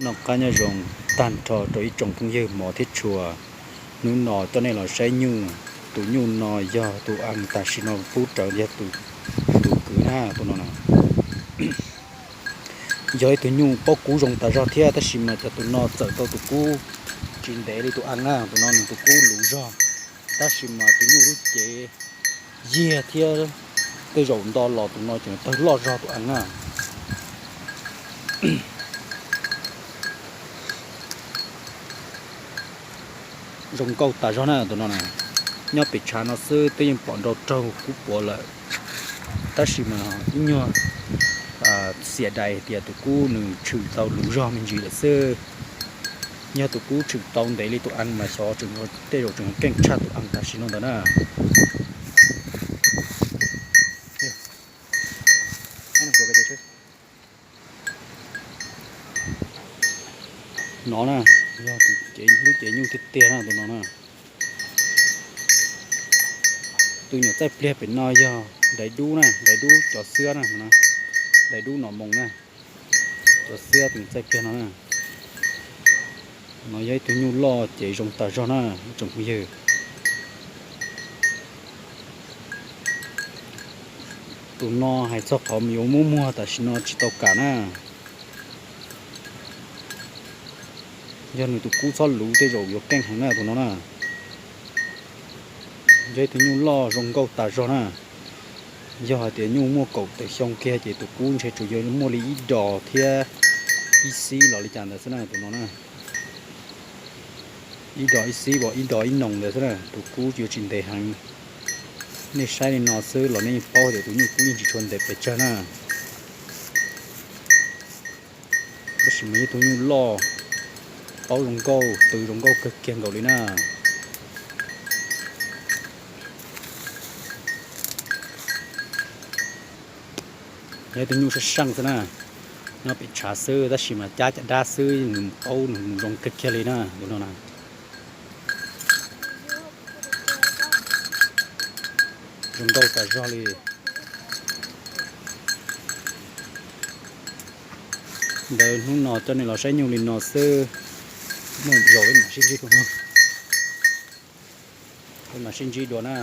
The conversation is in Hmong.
Noj qab nyob zoo tag nrho rau ib tsoom phooj ywg hmov thiab tshua. Hnub no coj nej los saib nyuj. Tus nyuj no yog tus a tam sim no pub rawv yog tus kwv na, tus no na. Yog ib tug nyuj paub kub zoo tas zog thiab, tab sis mas cov tus no txawm tau tus kub tsis ntev li tus a na, tus no nws tus kub luv zog, tab sis mas tus nyuj lub cev yiag thiab tej zaum nto los tus no ces tawg loj zog tus a na. Zoo nkauj tas zog na tus no na. Nyob pem tshav no xwb twb yeej pom nrau raug kub puav lawm, tab sis mas ib nyuag xiam dais tias tus kub nws tshwm tau luv zog me ntsis lawm xwb. Yog tus kub tshwm tau ntev li tus a mas xyov tej zaum tseem keej tshaj tus a tam sim no ntawd na. No na, yog lub cev nyuj tiag tiag na tus no na. Tus nyuam txaij pliag pem no yog dais dub na, dais dub cov xwab na, dais dub no moos na, cov xwab tus nyuam txaij pliag no na. No yog ib tug nyuj loj cev zoo tas zog na ib tsoom phooj ywg. Tus no hais txog qhov yuav muab muag tam sim no tsis tau kam na. Yog nws tus kub txhob luv tej zaum yuav keej heev na tus no na. Yog ib tug nyuj loj zoo nkauj tas zog na. Yog hais tias nyuj muaj kaum tawm xyoo kiag ces tus kub ntshe tsuas yuav muaj li ib dos thiab ib xib los li cas ntawd xwb na tus no na. Ib dos ib xib uas ib dos ib noog ntawd xwb na, tus kub yuav tsis ntev heev. Nej saib li no xwb los nej yeej paub tias tus nyuj kub yeej tsis tshua ntev pes tsawg na. Tab sis mas yog tus nyuj loj, paub zoo nkauj, tw zoo nkauj kawg kiag nkaus li na. Yog tus nyuj sab seej xwb na, nyob pem tshav xwb tab sis mas cab caj dab xwb nws paub nws mus zoo kawg kiag li na tus no na. Zoo nkauj tas zog li. Ntawd hnub no coj nej los saib nyuj li no xwb, muaj zaus peb mam sib ntsib dua na. Peb mam sib ntsib dua na.